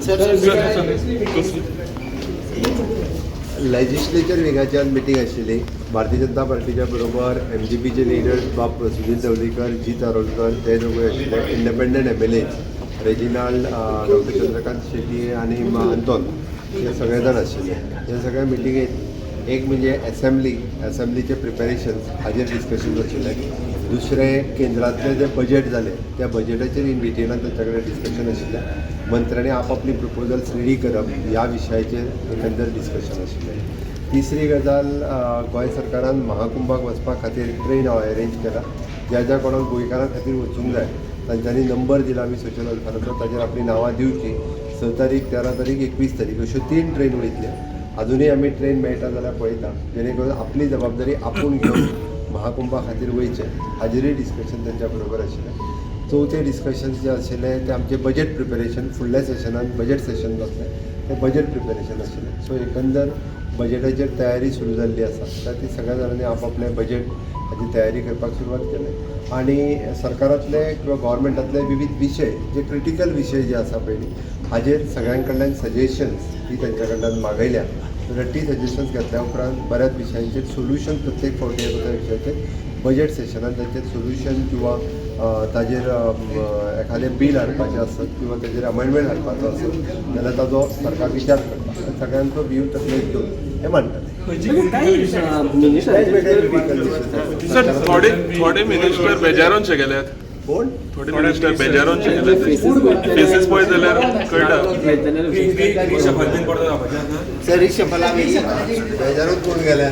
Sir. Legislature विंगाची आज meeting आशिल्ली. भारतीय जनता पार्टीच्या बरोबर एमजीपीचे लिडर्स बाब सुधीर धवलीकर, जीत आरोलकर, ते दोगूय आशिल्ले. Independent MLA Reginald, doctor Chandrakant Shetty आनी अंतोन, हे सगळे जाण आशिल्ले. हे सगळ्या मिटिंगेत एक म्हणजे एसेंब्ली, एसेंब्लीचे प्रिपेरेशन्स हाजेर डिस्कशन आशिल्लें. दुसरें, केंद्रांतलें जें बजेट जालें, त्या बजेटाचेर इन डिटेलान तांच्या कडेन डिस्कशन आशिल्लें. मंत्र्यांनी आपापली प्रपोजल्स रेडी करप ह्या विशयाचेर एकंदर डिस्कशन आशिल्लें. तिसरी गजाल, गोंय सरकारान महाकुंभाक वचपा खातीर ट्रेन अरेंज केला. ज्या ज्या कोणाक गोंयकारां खातीर वचूंक जाय, तांच्यांनी नंबर दिला आमी सोशल वेलफेराचो, ताजेर आपलीं नांवां दिवचीं. 6 तारीख, 13 तारीख, 21 तारीख अश्यो तीन ट्रेन वयतल्यो. अजुनूय आमी ट्रेन मेळटा जाल्यार पळयता, जेणे करून आपली जबाबदारी आपूण घेवन महाकुंभा खातीर वयचें, हाजेरूय डिस्कशन तांच्या बरोबर आशिल्लें. चवथें डिस्कशन जें आशिल्लें तें आमचें बजेट प्रिपेरेशन. फुडल्या सेशनान बजेट सेशन जातलें, तें बजेट प्रिपेरेशन आशिल्लें. सो एकंदर बजेटाचेर तयारी सुरू जाल्ली आसा. त्या ती सगळ्या जाणांनी आपआपलें बजेट हाची तयारी करपाक सुरवात केली आनी सरकारांतले किंवा गव्हर्मेंटांतले विविध विशय, जे क्रिटिकल विशय जे आसा पयलीं, हाजेर सगळ्यां कडल्यान सजेशन्स ही तांच्या कडल्यान मागयल्या. जाल्यार ती सजेशन्स घेतल्या उपरांत बऱ्याच विशयांचेर सोल्युशन, प्रत्येक फावटी एका विशयाचेर बजेट सेशनान ताचेर सोल्युशन किंवा ताजेर एखादें बील हाडपाचें आसत किंवा ताजेर अमेंडमेंट हाडपाचो आसत जाल्यार ताजो सरकार विचार करता आनी सगळ्यांचो व्यू तकलेंत घेवन हें मांडटलें. वेगवेगळे critical issues. Sir, थोडे थोडे मिनिस्टर बेजारोन शे गेल्यात. कोण? थोडे मिनिस्टर बेजारोन शे गेल्यात. फेसीस पळयत जाल्यार कळटा. Sir, reshuffle. बेजारून कोण गेल्या?